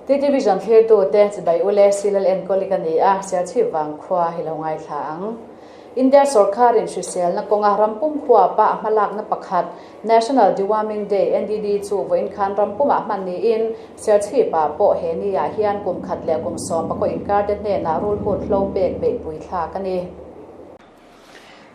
TT Vision thlirtute chibai ule Silal enkawli ka ni a, Serchhip vangkhua hi lo ngaithla ang. India sawrkharin hriselna kawnga rampum huapa a hmalakna pakhat National Deworming Day, NDD, chu vawiin khan rampumah hman niin Serchhipah pawh he niah hian kum khat leh kum 10 inkarte hnenah rulhut hlo pek beihpui thlak a ni.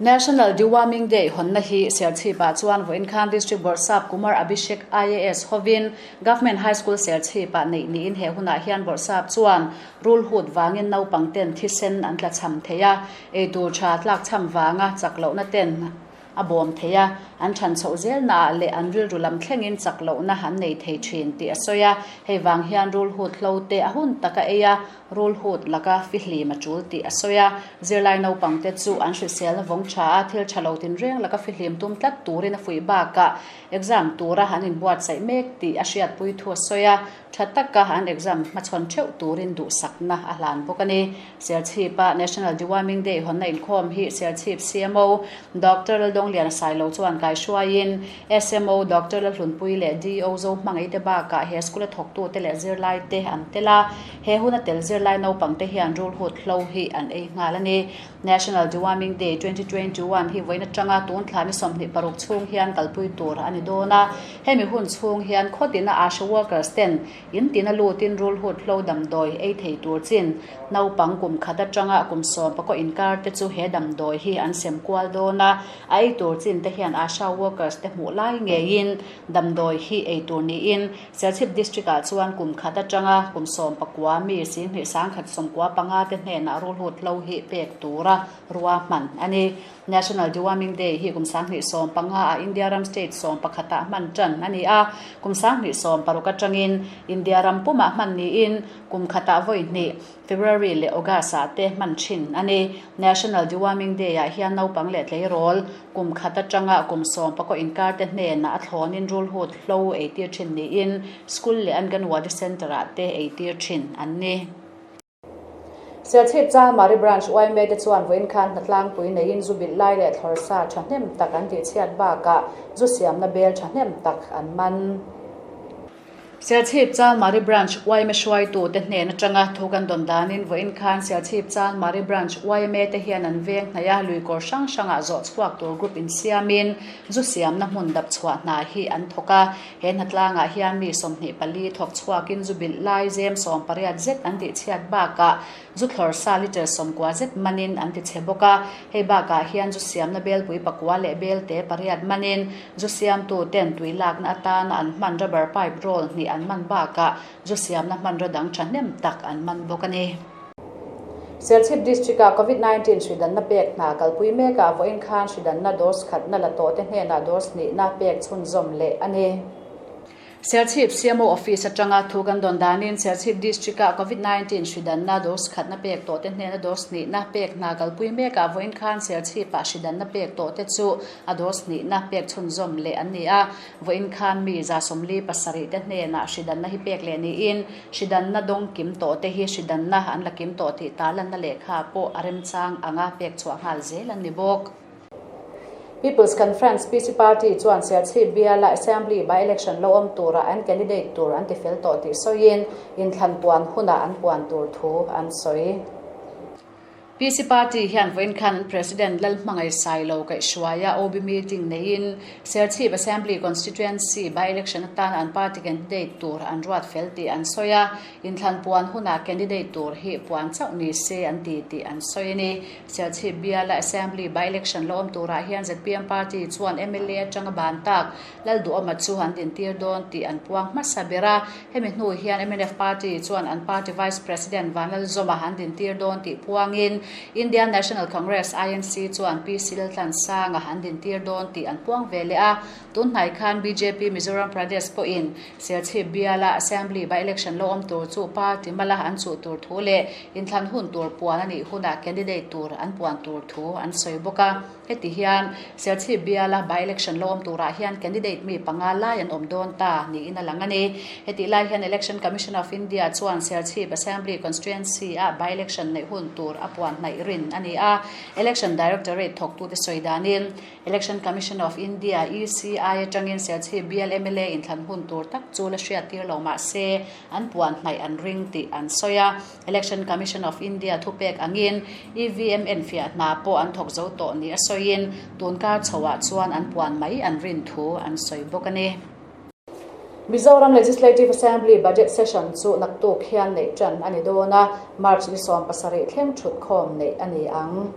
National Deworming Day hawnna hi Serchhipah chuan vawiin khan District Bawrhsap Kumar Abhishek IAS hovin Government High School Serchhipah neih niin he hunah hian Bawrhsap chuan rulhut vangin naupang ten thisen an tlachham thei a, eitur tha tlakchham vanga chak lohna ten a bawm thei a, an than chhoh zelnaah leh an rilru lam thlengin chak lohna an nei thei thin tih a sawi a, hei vang hian rulhut hlo te a hun taka ei a, Rulhut laka fihlim a tul tih a sawi a, zirlai naupangte chu an hriselna vawng tha a, thil tha lo tinreng laka fihlim tum tlat turin a fuih bakah exam tura an inbuatsaih mek tih a hriatpui thu a sawi a, tha taka an exam hmachhawn theuh turin duhsakna a hlan bawk a ni. Serchhipa National Deworming Day hawnna inkhawm hi Serchhip CMO Doctor Laldawngliana Sailo chuan kaihruaiin SMO Doctor Lalhlunpui leh DO Zohmangaihte bakah he school-a thawktute leh zirlaite an tel a. He huna tel zirlai naupangte hian rulhut hlo hi an ei nghal a ni. National Deworming Day 2021 hi vawiin atanga tun thla ni 26 chhung hian kalpui tur a ni dawn a. Hemi hun chhung hian khawtina ASHA workers ten in tina lutin rulhut hlo damdawi ei thei tur chin naupang kum khat atanga kum 14 inkar te chu he damdawi hi an sem kual dawn a. A ei tur chin te hian ASHA workers te hmuh lai ngeiin damdawi hi ei tur niin Serchhip District-ah chuan kum khat atanga kum 19 mi 2195 te hnenah rulhut hlo hi pek tura ruahman a ni. National Deworming Day hi kum 2015-ah India ram state 11-ah hman tan a ni a, kum 2016 atangin India ram pumah hman niin kum khatah vawi hnih February leh August-ah te hman thin a ni. National Deworming Day-ah hian naupang leh tleirawl kum khat atanga kum 14 inkar te hnenah a thlawnin rulhut hlo eitir thin niin school leh Anganwadi Centre-ah te eitir thin an ni. Serchhip Chalmari Branch yma te chuan vawiin khan hnatlangpui neiin zu bilh lai leh thlawrsa thahnem tak an tihchhiat bakah zu siamna bel thahnem tak an man. Serchhip Chalmari Branch yma hruaitute hnen atanga thu kan dawn danin vawiin khan Serchhip Chalmari Branch yma te hian an veng hnaih a, luikawr hrang hrangah zawh chhuak tur group insiamin zu siamna hmun dap chhuah hna hi an thawk a. He hnatlangah hian mi 24 thawk chhuakin zu bilh lai zem 18 zet an tihchhiat bakah Zu thlawr sa litre 90 zet manin an ti chhe bawk a, hei bakah hian zu siamna belpui pakua leh belte pariat manin zu siamtu ten tui lakna atana an hman rubber pipe roll hnih an man bakah zu siamna hmanraw dang thahnem tak an man bawk a ni. Serchhip District-ah Covid-19 hridanna pek hna kalpui mekah vawiin khan hridanna dose khatna la tawhte hnenah dose hnihna pek chhunzawm leh a ni. Serchhip CMO Office atanga thu kan dawn danin Serchhip District-ah Covid-19 hridanna dose khatna pek tawhte hnena dose hnihna pek hna kalpui mekah vawiin khan Serchhipah hridanna pek tawhte chu a dose hnihna pek chhunzawm leh an ni a. Vawiin khan mi 47 te hnenah hridanna hi pek leh niin hridanna dawng kim tawhte hi hridanna an la kim tawh tih tarlanna lehkha pawh a remchang anga pek chhuah nghal zel an ni bawk. People's Conference, PC Party, chuan Serchhip biala Assembly by-election lo awm tura an candidate tur an tifel tawh tih sawiin inthlan puan hunah an puan tur thu an sawi. PC Party hian vawiin khan an President Lalhmangai Sailo kaihhruaia OB meeting neiin Serchhip Assembly Constituency by-election atana an party candidate tur an ruat fel tih an sawi a, inthlan puan hunah candidate tur hi puan chauh ni se an ti tih an sawi a ni. Serchhip biala Assembly by-election la awm turah hian zpm party chuan mla atanga ban tak Lalduhawma chu an dintir dawn tih an puang hmasa ber a. Hemi hnu hian mnf party chuan an party Vice President Vanlalzawma an dintir dawn tih puangin Indian National Congress, INC, chuan PC Laltlansanga an dintir dawn tih an puang ve leh a. Tunhnai khan bjp Mizoram Pradesh pawhin Serchhip biala Assembly by-election lo awm tur chu party mala an chuh tur thu leh inthlan hun tur puan a nih hunah candidate tur an puan tur thu an sawi bawk a. Heti hian Serchhip biala by-election lo awm turah hian candidate mi panga lai an awm dawn ta niin a lang a ni. Hetih lai hian Election Commission of India chuan Serchhip Assembly Constituency-a by-election neih hun tur a puan hnaih rin a ni a. Election Directorate thawktute sawi danin Election Commission of India, ECI, atangin Serchhip bial mla inthlan hun tur tak chu la hriat tir lo mah se an puan hnaih an ring tih an sawi a. Election Commission of India thupek angin EVM enfiah hna pawh an thawk zo tawh ni a sawiin tunkar chhoah chuan an puan mai an rin thu an sawi bawk a ni. Mizoram Legislative Assembly Budget Session chu naktuk hian neih tan a ni dawn a, March ni 17 thleng thutkhawm neih a ni ang.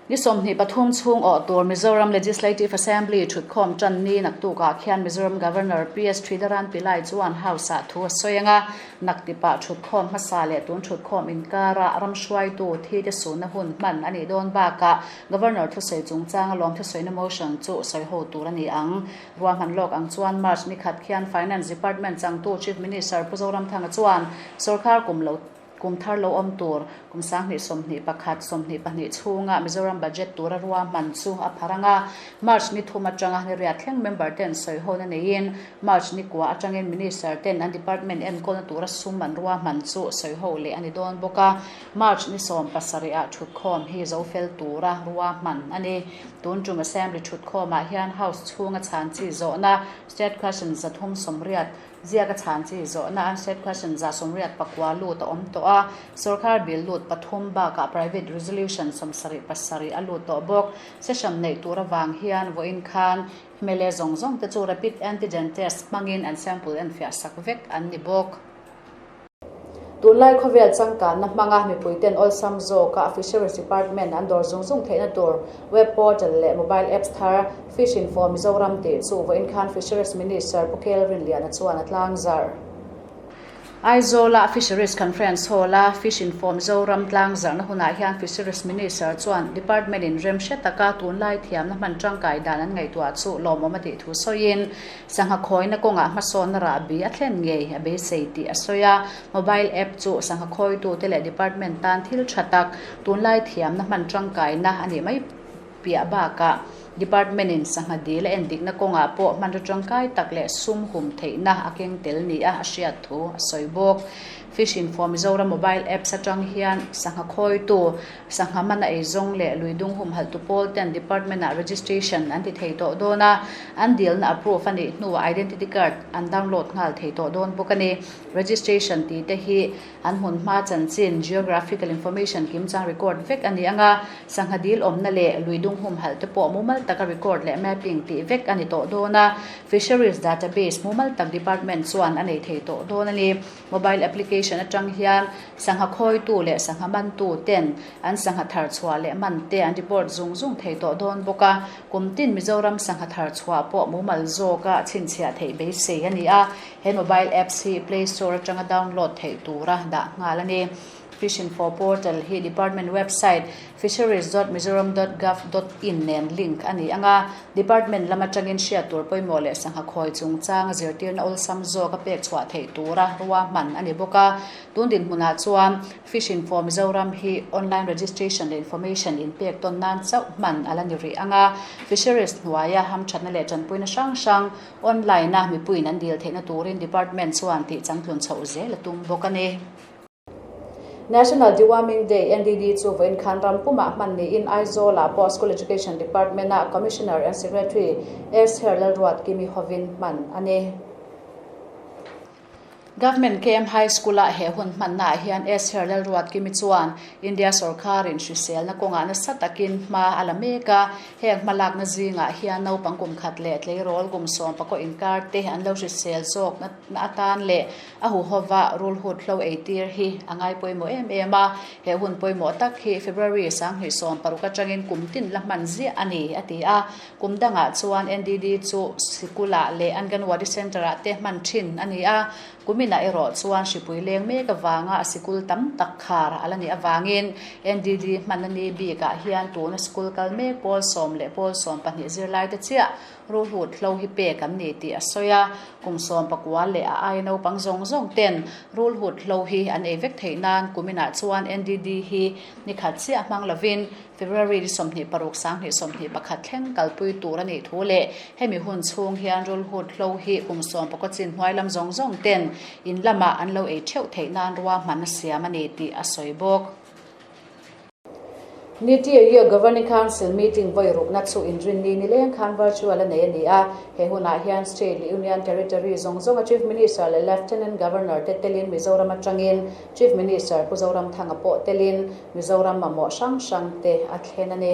Ni 23 chhung awh tur Mizoram Legislative Assembly thutkhawm tan ni naktukah khian Mizoram Governor PS Sridharan Pillai chuan House-ah thu a sawi ang a, naktipah thutkhawm hmasa leh tun thutkhawm inkara ram hruaitu thi te sunna hun hman a nih dawn bakah Governor thusawi chungchanga lawm thusawina motion chu sawi ho tur a ni ang. Ruahman lawk ang chuan March ni khat khian Finance Department changtu Chief Minister Pu Zoramthanga chuan sorkar kum lo kum thar lo awm tur kum 2021 22 chhunga Mizoram budget tura ruahman chu a phar ang a. March ni thum atanga ni riat thleng member ten sawi hona neiin March ni kua atangin Minister ten an department enkawlna tura sum an ruahman chu sawi ho leh a ni dawn bawk a. March ni 17 ah thutkhawm hi zo fel tura ruahman a ni. Tun tum Assembly thutkhawmah hian House chhunga chhan chi zawhna State Question 380 ziaka chhan chi zawhna State Question 189 lut a awm tawh a, sorkar bill lut pathum bakah Private Resolution 77 a lut tawh bawk. Session neih tur awang hian vawiin khan MLA zawng zawng te chu rapid antigen test hmangin an sample enfiah sak vek an ni bawk. Tunlai khawvel changkanna hmanga mipuiten awlsam zawka Fisheries Department an dawr zung zung theihna tur web portal leh mobile apps thar Fish Info Mizoram tih chu vawiin khan Fisheries Minister Pu Kel Rinliana chuan a tlangzarh. Aizawla Fisheries Conference Hall-a Fish Info Mizoram tlangzarhna hunah hian Fisheries Minister chuan Department in rem hre taka tunlai thiamna hman tangkai dan an ngaihtuah chu lawmawm a tih thu sawiin sangha khawina kawngah hmasawnna rahbi a thlen ngei a beisei tih a sawi a. Mobile app chu sangha khawitute leh department tan thil tha tak tunlai thiamna hman tangkaina a nih mai piah bakah department in sangha dil a endikna kawngah pawh hmanraw tangkai tak leh sum hum theihna a keng tel ni a a hriat thu a sawi bawk. Fish Info Mizoram mobile apps atang hian sangha khawitu sangha mana ei zawng leh luidung hum halh tu pawl ten department ah registration an ti thei tawh dawn a, an dilna approve a nih hnuah identity card an download nghal thei tawh dawn bawk a ni. Registration tih te hi an hmun hma chanchin, geographical information kimchang record vek a ni ang a, sangha dil awmna leh luidung hum halh te pawh mumal taka record leh mapping tih vek a ni tawh dawn a, fisheries database mumal tak department chuan a nei thei tawh dawn a ni. Mobile application atang hian sangha khawitu leh sangha mantu ten an sangha thar chhuah leh man te an report zung zung thei tawh dawn bawk a, kum tin Mizoram sangha thar chhuah pawh mumal zawka chhinchhiah theih beisei a ni a, he mobile apps hi Play Store atanga download theih tura dah nghal a ni. Fish Info Portal hi department website fisheries.mizoram.gov.in nen link a ni ang a, department lam atangin hriat tur pawimawh leh sangha khawi chungchang zirtirna awlsam zawk a pek chhuah theih tura ruahman a ni bawk a. Tun dinhmunah chuan Fish Info Mizoram hi online registration leh information inpek tawn nan chauh hman a la ni rih ang a, fisheries hnuaia hamthatna leh tanpuina hrang hrang online a mipuiin an dil theihna turin department chuan tih changtlun chhoh zel a tum bawk a ni. National Deworming Day, NDD, chu vawiin khan ram pumah hman niin Aizawlah pawh School Education Department-a Commissioner and Secretary S. Herlalruat Kimi hovin hman a ni. Government KM High School-a he hun hmannaah hian S. Herlalruat Kimi chuan India sorkarin hriselna kawngah nasa takin hma a la mek a, heng hmalakna zingah hian naupang kum khat leh tleirawl kum sawm pakua inkar te an lo hrisel zawk na atan leh a huhova rulhut hlo ei tir hi a ngai pawimawh em em a, he hun pawimawh tak hi February 2016 atangin kum tin la hman ziah a ni, a ti a. Kum dangah chuan NDD chu sikulah leh Anganwadi Centre-ah te hman thin a ni a, kuminah erawh chuan hripui leng mek avanga a sikul tam tak khar a la nih avangin NDD hman a ni bikah hian tuna sikul kal mek pawl sawm leh pawl 12 zirlaite chiah rulhut hlo hi pek an ni tih a sawi a, kum 19 leh a aia naupang zawng zawng ten rulhut hlo hi an ei vek theih nan kuminah chuan NDD hi ni khat chiah hmang lovin February ni 26 2021 thleng kalpui tur a nih thu leh hemi hun chhung hian rulhut hlo hi kum 19 chin hnuai lam zawng zawng ten in lamah an lo ei theuh theih nan ruahman a siam a ni tih a sawi bawk. Niti Aayog Governing Council meeting vawi rukna chu inrinni nileng khan virtual a nei a ni a. He hunah hian State leh Union Territory zawng zawnga Chief Minister leh Lieutenant Governor te telin Mizoram atangin Chief Minister Pu Zoramthanga pawh telin Mizoram mamawh hrang hrang te a thlen a ni.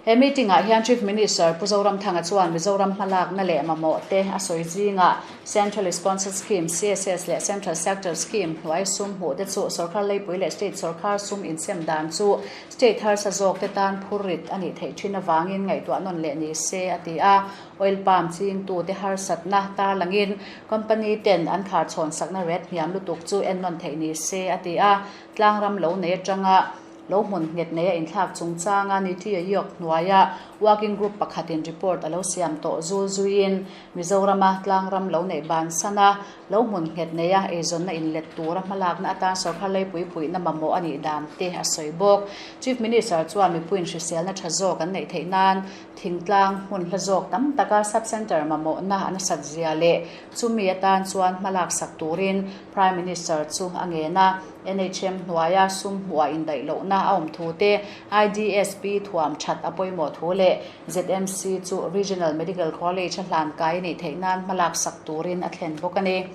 He meeting ah hian Chief Minister Pu Zoramthanga chuan Mizoram hmalakna leh mamawh te a sawi zingah Central Sponsored Scheme, CSS, leh Central Sector Scheme hnuai sum hmuh te chu sorkar leipui leh state sorkar sum insem dan chu state harsa zawk te tan phur rit a nih theih thin avangin ngaihtuah nawn leh ni se a ti a. Oil palm chingtute harsatna tarlangin company ten an kharchhawn sakna ret hniam lutuk chu ennawn theih ni se a ti a. Tlangram lo nei atanga Lo hmun nghet nei a inthlak chungchanga Niti Aayog hnuaia working group pakhatin report a lo siam tawh zul zuiin Mizorama tlangram lo neih bansan a, lo hmun nghet neia eizawnna inlet tura hmalakna atan sorkar leipui puihna mamawh a nih dan te a sawi bawk. Chief Minister chuan mipuiin hriselna tha zawk an neih theih nan thingtlang hmun hla zawk tam taka sub-centre mamawhna a nasat zia leh chumi atan chuan hmalak sak turin Prime Minister chu a ngen a. NHM hnuaia sum hmuhah indaih lohna a awm thu te, IDSP thuam that a pawimawh thu leh ZMC chu Regional Medical College a hlan kai a nih theih nan hmalak sak turin a thlen bawk a ni.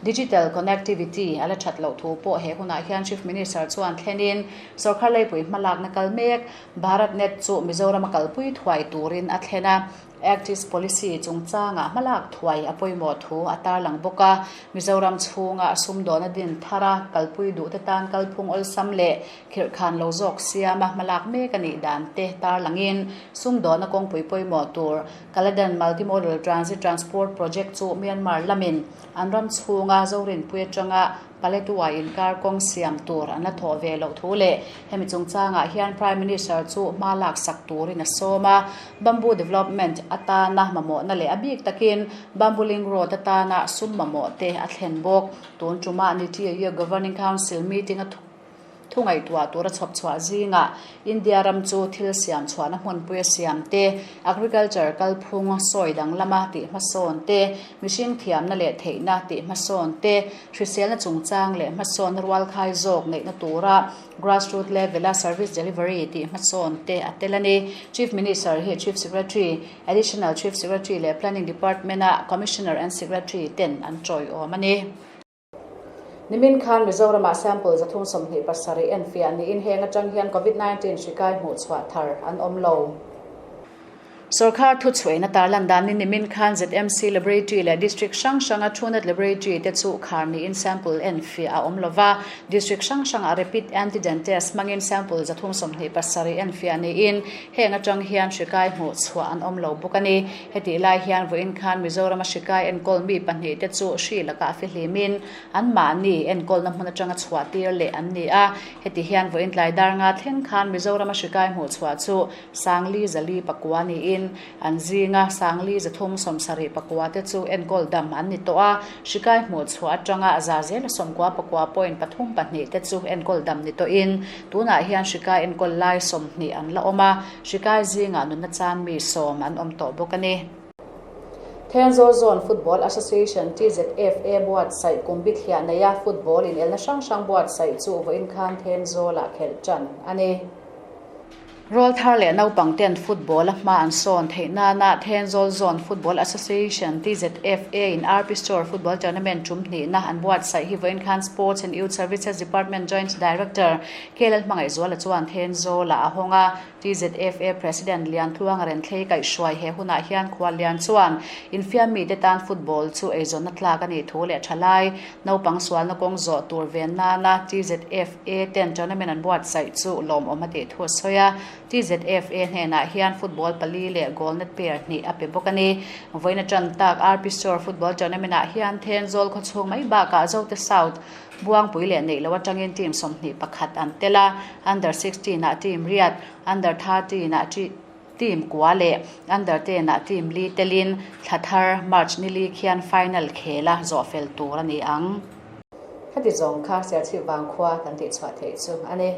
Digital connectivity a la that loh thu pawh he hunah hian Chief Minister chuan thlenin sorkar leipui hmalakna kal mek BharatNet chu Mizoram a kalpui thuai turin a thlen a. Act East Policy chungchangah hmalak thuai a pawimawh thu a tarlang bawk a. Mizoram chhunga a sumdawna din thara kalpui duhte tan kalphung awlsam leh khirhkhan lo zawk siama hmalak mek a nih dan te tarlangin sumdawna kawngpui pawimawh tur Kaladan Multimodal Transit Transport Project chu Myanmar lamin an ram chhunga Zorinpui atanga Paletwa inkar kawng siam tur an la thawh ve loh thu leh hemi chungchangah hian Prime Minister chu hma lak sak turin a sawm a. Bamboo Development atana mamawhna leh a bik takin Bamboo Link Road atana sum mamawh te a thlen bawk. Tun tumah Niti Aayog Governing Council meeting a Thu ngaihtuah tura chhawp chhuah zingah India ram chu thil siam chhuahna hmunpui a siam te, agriculture kalphung sawi danglama tih hmasawn te, mihring thiamna leh theihna tih hmasawn te, hriselna chungchang leh hmasawnna rualkhai zawk neihna tura grassroot level-a service delivery tih hmasawn te a tel a ni. Chief Minister hi Chief Secretary, Additional Chief Secretary leh Planning Department-a Commissioner and Secretary ten an tawiawm a ni. Nimin khan Mizoramah sample 327 enfiah niin heng atang hian Covid 19 hri kai hmuh chhuah thar an awm lo. Sorkar thuchhuaina tarlan danin nimin khan ZMC Laboratory leh District hrang hranga Truenat Laboratory te chu khar niin sample enfiah a awm lova. District hrang hrangah Rapid Antigen Test hmangin sample 327 enfiah niin heng atang hian hri kai hmuh chhuah an awm lo bawk a ni. Hetih lai hian vawiin khan Mizorama hri kai enkawl mi pahnihte chu hri lakah a fihlimin anmahni enkawlna hmun atanga chhuah tir leh an ni a. Heti hian vawiin tlai dar nga thleng khan Mizorama hri kai hmuh chhuah chu Sangli Zali pakua niin an zinga Sangli Zathum 70 pakua te chu enkawl dam an ni tawh a. Hri kai hmuh chhuah atanga za zela 90 pakua point pathum pahnih te chu enkawl dam ni tawhin tunah hian hri kai enkawl lai 20 an la awm a. Hri kai zingah nunna chan mi sawm an awm tawh bawk a ni. Thenzawl Zone Football Association, TZFA, buatsaih kum bithliah neia football inelna hrang hrang buatsaih chu vawiin khan Thenzawlah khelh tan a ni. Rawlthar leh naupang ten football a hma an sawn theih nana Thenzawl Zone Football Association, TZFA, in RP Store Football Tournament tum hnihna an buatsaih hi vawiin khan Sports and Youth Services Department Joint Director KL Hmangaihzuala chuan Thenzawlah a hawng a. TZFA President Liantluanga Renthlei kaihhruai he hunah hian Khuallian chuan infiam mite tan football chu eizawnna tlak a nih thu leh tha lai naupang sualna kawng zawh tur ven nana TZFA ten tournament an buatsaih chu lawmawm a tih thu a sawi a. TZFA hnenah hian football pali leh goal net pair hnih a pe bawk a ni. Vawiin atan tak RP Store football tournament ah hian Thenzawl khawchhung mai bakah Zote South Buangpui leh neih loh atangin team 21 an tel a, under 16 ah team riat, under 13 ah team kua leh under 10 ah team li telin thla thar March ni li khian final khel a zawh fel tur a ni ang. Heti zawng kha Serchhip Vangkhua kan tihchhuah theih chu a ni.